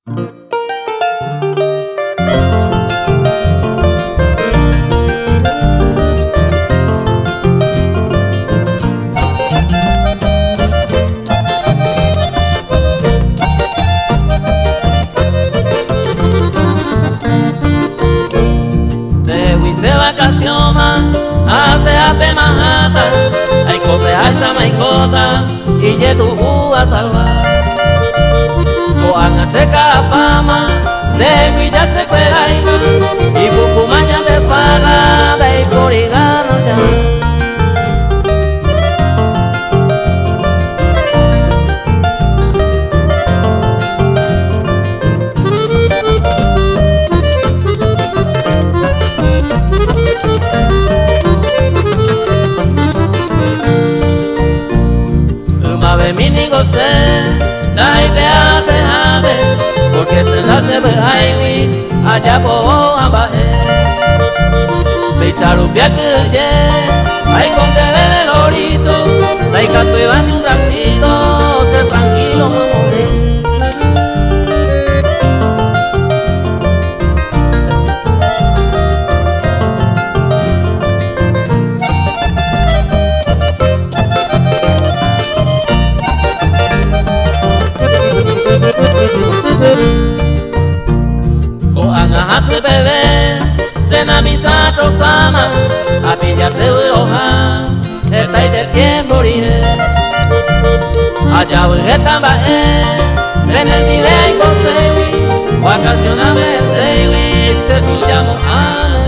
Ndehegui che vacaciona, asehápe maháta, aikoseháicha maikóta, ijetu'u asalva. Ko'ág̃a che ka'apáma, ndehegui jasekueráima, ipukúma ñande farra, ndaipóri ganancia. Ymavemi ningo che ndaipe'asehápe porque che ndachevy'áigui ajapo'óva mba'e. Péicha rupi akyhyje aikotevẽve lorito ndaikatuiva ni un ratito che tranquilo mamove. Ko'ág̃a hasypeve che namisa trosáma apilla che vyroha hetaite tiempo rire. Ajavy heta mba'e penendive aikoségui vacacioname heségui che tujamo'ãne.